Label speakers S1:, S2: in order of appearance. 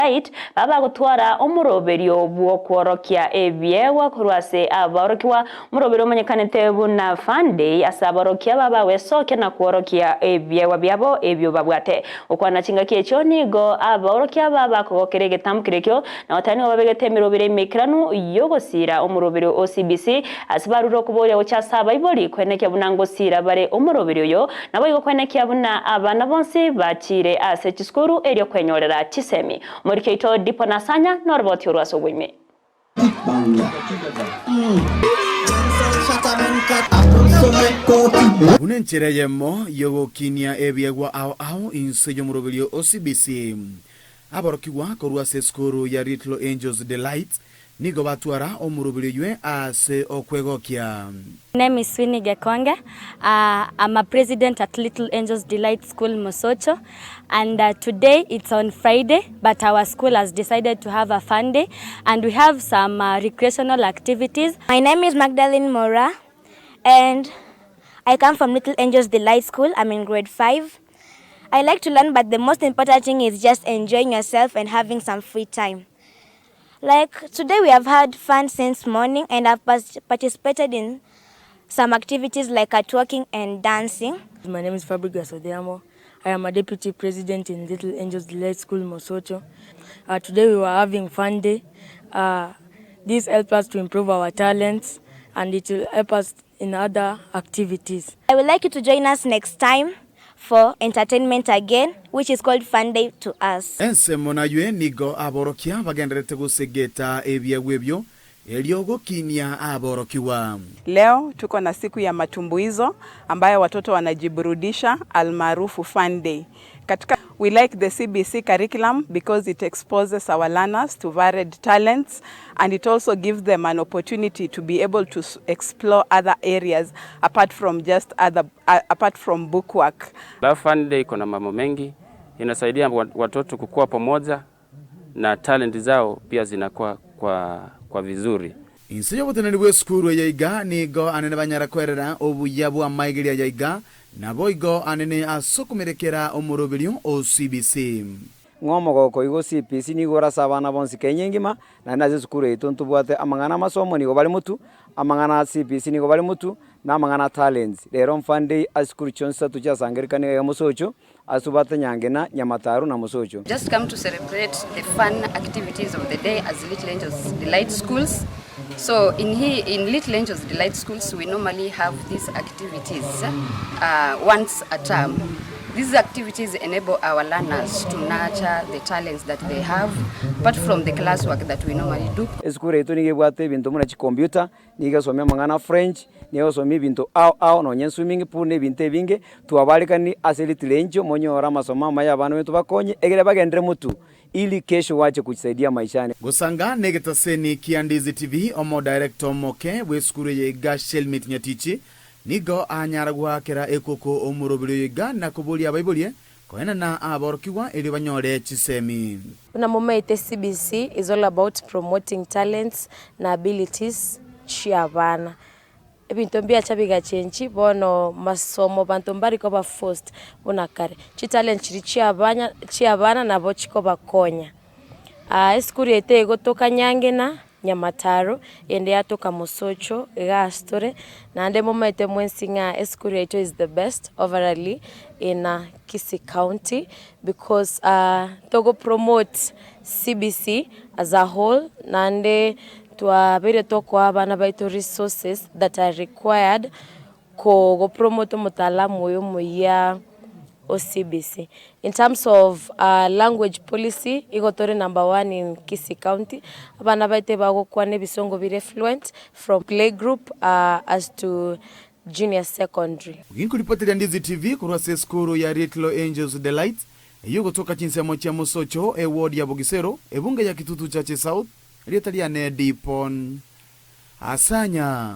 S1: Delight babagotwara omoroberio bw'okworokia ebiegwa korwa ase abaorokigwa, omoroberio omanyekanete buna Fun Day ase abaorokia babagwesokia na kworokia ebiegwa biabo ebio babwate. Gokwana chingaki echio nigo abaorokia aba bakogokera egetambo keria ekio na goteba nigo babegete emeroberi emeikeranu y'ogosiira omoroberio o CBC ase barure okoboria gochia ase abaibori koenekia buna ngosiira bare omoroberi oyo Naboigo kwenekia buna abana bonsi bachiire ase chisukuru erio kwenyorera chisemi. Omoriki oito Dipo Nasanya noroboti orwo ase oboime.
S2: Buna enchera eyemo y'ogokinia ebiegwa ao ao inse y'omoroberio o CBC. Aborokigwa korwa ase esukuru ya Little Angels Delight nigo batwara omoroberio oywe ase okwegokia.
S3: My name is Winnie Gekonge, I'm a president at Little Angels Delight School Mosocho and today it's on Friday but our school has decided to have a fun day and we have some recreational activities.
S4: My name is Magdalene Mora and I come from Little Angels Delight School, I'm in grade 5. I like to learn but the most important thing is just enjoying yourself and having some free time. Like today we have had fun since morning and I've participated in some activities like catwalking and dancing.
S5: My name is Fabregas Odhiambo. I am a deputy president in Little Angels Delight School Mosocho. Uh, today we were having fun day. Uh, this helps us to improve our talents and it will help us in other activities.
S4: I would like you to join us next time for entertainment again which is called fun day to us.
S2: Ensemo naywe nigo aborokia bagendererete gosegeta ebiegwa ebio, erio gokinia aborokigwa.
S6: Leo tuko na siku ya matumbuizo ambayo watoto wanajiburudisha almaarufu fun day. Katika we like the CBC curriculum because it exposes our learners to varied talents and it also gives them an opportunity to be able to explore other areas apart from just other, apart from book work.
S7: Love Fun Day iko na mambo mengi, inasaidia watoto kukua pamoja na talent zao pia zinakuwa kwa, kwa vizuri.
S2: Inse y'oboteneneri bw'esukuru eye iga nigo anene banyara kwerera obuya bw'amaigerio aya iga, naboigo anene ase okomerekera omoroberio o CBC.
S8: Ng'a omogoko oigo CPC nigo ore ase abana bonsi Kenya engima, naende ase esukuru yaito ntobwate amang'ana amasomo nigo bare motwe, amang'ana a CPC nigo bare motwe, na amang'ana a talents. Rero mfande ase chisukuru chionsi isato chiasangererekane iga Mosocho, ase tobwate Nyangena, Nyamataru na Mosocho.
S9: Just come to celebrate the fun activities of the day as Little Angels Delight Schools. So in here, in Little Angels Delight Schools, we normally have these activities uh, once a term. These activities enable our learners to nurture the talents that they have, apart from the classwork that we normally do.
S8: Esukuru yaito nigo ebwate ebinto buna chikompiuta, nigo egosomia amang'ana a French, nigo egosomia ebinto ao ao nonye swimming pool na ebinto ebinge, twabarekani ase Little Angel monyore amasomo amaya abana baito bakonye egere bagenderere motwe ili kesho wache kujisaidia maishani.
S2: Gosanga negetaseni kia Ndizi TV, omodirector omoke bw'esukuru eye iga Shelmith Nyatichi Nigo anyara goakera ekoko omoroberi oyo iga na koboria abaiborie koenana aborokigwa erio banyore chisemi.
S10: Buna momaete CBC is all about promoting talents na abilities chia abana. Ebinto mbiacha bigachenchi bono masomo banto mbari koba forced buna kare. Chitalent chiria chia abanya chia abana nabo chikobakonya. Esukuru yaito egotoka Nyangena, Nyamataro, ende yatoka Mosocho iga ase tore, naende momaete mwensi ng'a esukuru yaito is the best overally in Kisii county because togo promote CBC as a whole naende twabeire tokoa abana baito resources that are required Ko promote omotalamu oyo omoyia o CBC. In terms of language policy, igo tore number one in Kisii county, abana baito ebagokwana ebisongo bire fluent from play group as to junior secondary.
S2: Ginkoripoteria Ndizi TV korwa ase esukuru ya Little Angels Delight eyio egotoka chinsemo chia Mosocho, eward ya Bogisero, ebunge ya Kitutu Chache South, erieta riane Dipon Asanya.